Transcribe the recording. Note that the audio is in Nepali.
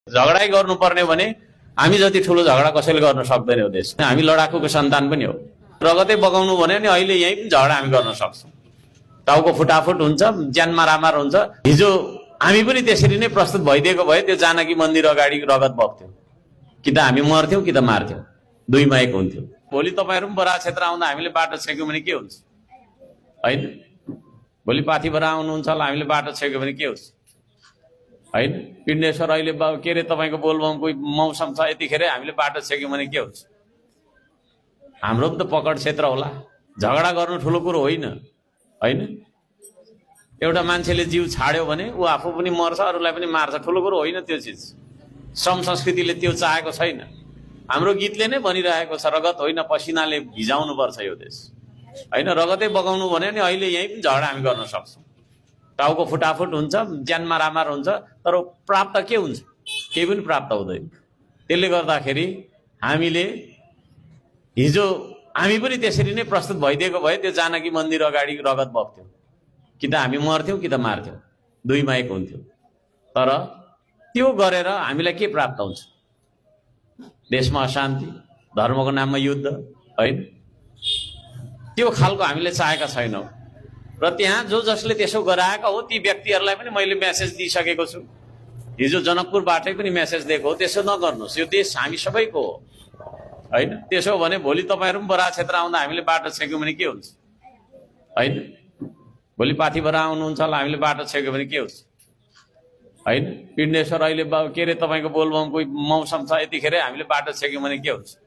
झगडै गर्नुपर्ने भने हामी जति ठुलो झगडा कसैले गर्न सक्दैन हो देश। हामी लडाकुको सन्तान पनि हो। रगतै बगाउनु भने नि अहिले यही पनि झगडा हामी गर्न सक्छौँ। टाउको फुटाफुट हुन्छ, ज्यान मारामार हुन्छ। हिजो हामी पनि त्यसरी नै प्रस्तुत भइदिएको भए त्यो जानकी मन्दिर अगाडि रगत बग्थ्यो, कि त हामी मर्थ्यौँ कि त मार्थ्यौँ, दुईमा एक हुन्थ्यो। भोलि तपाईँहरू पनि बराह क्षेत्र आउँदा हामीले बाटो छेक्यौँ भने के हुन्छ, होइन? भोलि पाथी बराह आउनुहुन्छ होला, हामीले बाटो छेक्यौँ भने के हुन्छ, होइन? पिण्डेश्वर अहिले के अरे तपाईँको बोलबमको मौसम छ, यतिखेर हामीले बाटो छेक्यौँ भने के हुन्छ? हाम्रो पनि त पकड क्षेत्र होला। झगडा गर्नु ठुलो कुरो होइन, होइन? एउटा मान्छेले जीव छाड्यो भने ऊ आफू पनि मर्छ, अरूलाई पनि मार्छ, ठुलो कुरो होइन त्यो चिज। श्रम संस्कृतिले त्यो चाहेको छैन। हाम्रो गीतले नै भनिरहेको छ, रगत होइन पसिनाले भिजाउनु पर्छ यो देश, होइन? रगतै बगाउनु भने नि अहिले यही पनि झगडा हामी गर्न सक्छौँ। टाउको फुटाफुट हुन्छ, ज्यान मारामार हुन्छ, तर प्राप्त के हुन्छ? केही पनि प्राप्त हुँदैन। त्यसले गर्दाखेरि हामीले हिजो हामी पनि त्यसरी नै प्रस्तुत भइदिएको भए त्यो जानकी मन्दिर अगाडि रगत बग्थ्यो, कि त हामी मर्थ्यौँ कि त मार्थ्यौँ, दुईमा एक हुन्थ्यो। तर त्यो गरेर हामीलाई के प्राप्त हुन्छ? देशमा अशान्ति, धर्मको नाममा युद्ध, होइन? त्यो खालको हामीले चाहेका छैनौँ। र त्यहाँ जो जसले त्यसो गराएका हो ती व्यक्तिहरूलाई पनि मैले मेसेज दिइसकेको छु। हिजो जनकपुरबाटै पनि मेसेज दिएको हो, त्यसो नगर्नुहोस्, यो देश हामी सबैको हो, होइन? त्यसो भने भोलि तपाईँहरू पनि बराह क्षेत्र आउँदा हामीले बाटो छेक्यौँ भने के हुन्छ, होइन? भोलि पाथी बराह आउनुहुन्छ होला, हामीले बाटो छेक्यौँ भने के हुन्छ, होइन? पिण्डेश्वर अहिले के अरे तपाईँको बोलबमको मौसम छ, यतिखेर हामीले बाटो छेक्यौँ भने के हुन्छ?